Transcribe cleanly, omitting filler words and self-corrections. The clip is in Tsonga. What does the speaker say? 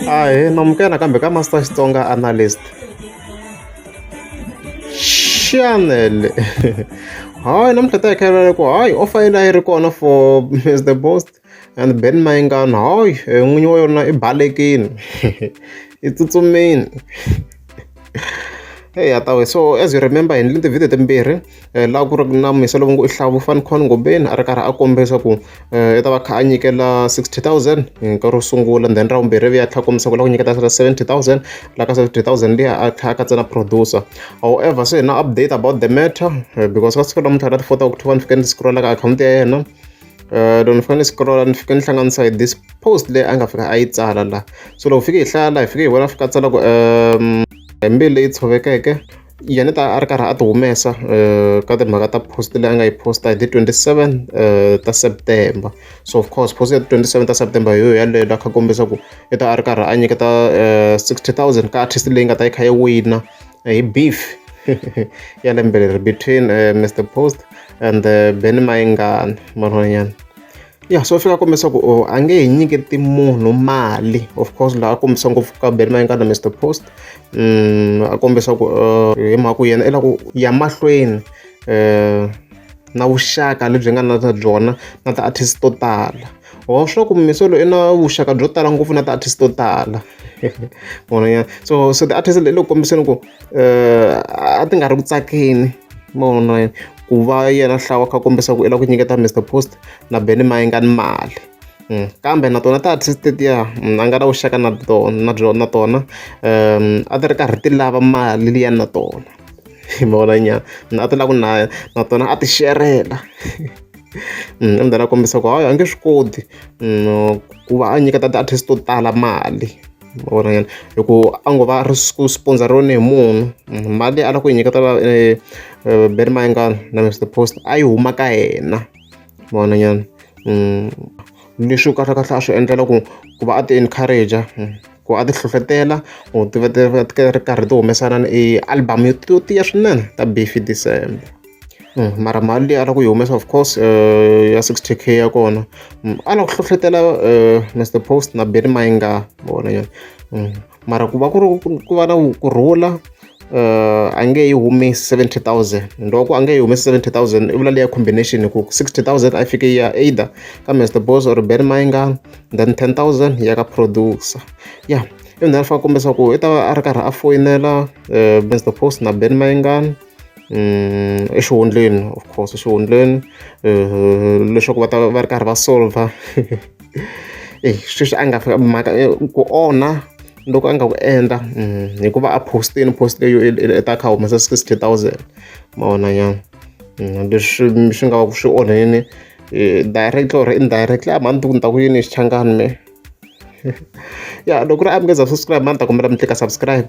Ahee namukela nakambe ka Master Xitsonga Analyst Channel. Hayi namuntlha ta hi kha ku hayi offer leyi a yi ri kona for Mr Post and Ben Mayengani hayi n'winyi wa yona i balekile i tsutsumile. Eya ta so as you remember hi endle ti-video timbirhi laha ku ri na muyisa lowu ngo i Hlavu Fancon Ngobeni a ri karhi a kombisa ku i ta va kha a nyikela 60,000 hi nkarhi wo sungula then ra vumbirhi vi ya tlhela kombisa ku la ku nyiketa 70,000 la ka 70,000 liya a tlhela a katsa na producer. However se hi na update about the matter because ka siku namuntlha ra ti 4 ta October ni fike ni scroll ka akhawunti ya yena loko ni fika ni scroll ni fike ni hlanganisa hi this post leyi a nga fika a yi tsala la. So loko fike hi hlaya la hi fike hi vona fika a tsala ku hi mbilu leyi tshovekeke yena ta a ri karhi a ti humesa ka timhaka ta post leyi a nga yi posta hi ti 27 ta September. So of course post ya ti 27 ta September hi yo yaleyo la kha kombisa ku i ta a ri karhi a nyiketa 60,000 ka artist leyi nga ta yi kha yi wina hi beef ya lembe leri between Mr Post and Benny Mayengani man'wanyana. Ya so fika kombisa ku oh, a nge he nyiketi munhu mali of course laha a kombisa ngopfu ka Benny Mayengani na Mr Post a kombisa ku hi mhaka ku yena i lava ku ya mahlweni na vuxaka lebyi nga na byona na ti-artist to tala. Wa swi tiva ku Mr loyi i na vuxaka byo tala ngopfu na ti-artist to tala vona so so ti-artist le ku kombiseni ku a ti nga ri ku tsakeni vona ku va yena Hlawu a kha a kombisa ku i lava ku nyiketa Mr Post na Benny Mayengani mali. Kambe na tona ti-artist tetiya a nga na vuxaka na tona na byona na tona a ti ri karhi ti lava mali liya na tona ma vona nyana a ti lava ku na na tona a ti xerhela. And then a kombisa ku hayi a nge swi koti ku va a nyiketa ti-artist to tala mali ma vona nyana hi ku a ngo va a ri ku sponsor-iweni hi munhu mali leyi a lava ku yi nyiketela Benny Mayengani na Mr Post a yi huma ka yena ma vona nyana. Leswi kahlekahle a swi endlela ku ku va a ti encourage ku a ti hlohlotela ku ti va ti va ti ri karhi ti humesa na i album yo tiya swinene ta Beef December. Mara mali leyi a lava ku yi humesa of course ya 60K ya kona a lava ku hlohlotela Mr Post na Benny Mayengani ma vona nyana. Mara ku va ku ri ku va na kurhula a nge yi humesi 70,000 loko a nge yi humesi 70,000 i vula leya combination hi ku 60,000 a yi fike yi ya either ka Mr Post or Benny Mayengani then 10,000 ya ka producer. Ya ivi then a fika a kombisa ku i ta va a ri karhi a foyinela Mr Post na Benny Mayengani exihundleni of course exihundleni leswaku va ta va ri karhi va solver sweswi a nga fika mhaka ku onha loko a nga ku endla hikuva a post-ini post leyo i ta kha a humesa 60,000 ma vona nyana. Leswi swi nga va ku swi onheni directly or indirectly a mhani ni ta ku yini hi Xichangani me ya loko ku ri a mi nge za subscribe mani ni ta kombela mi tlika subscribe.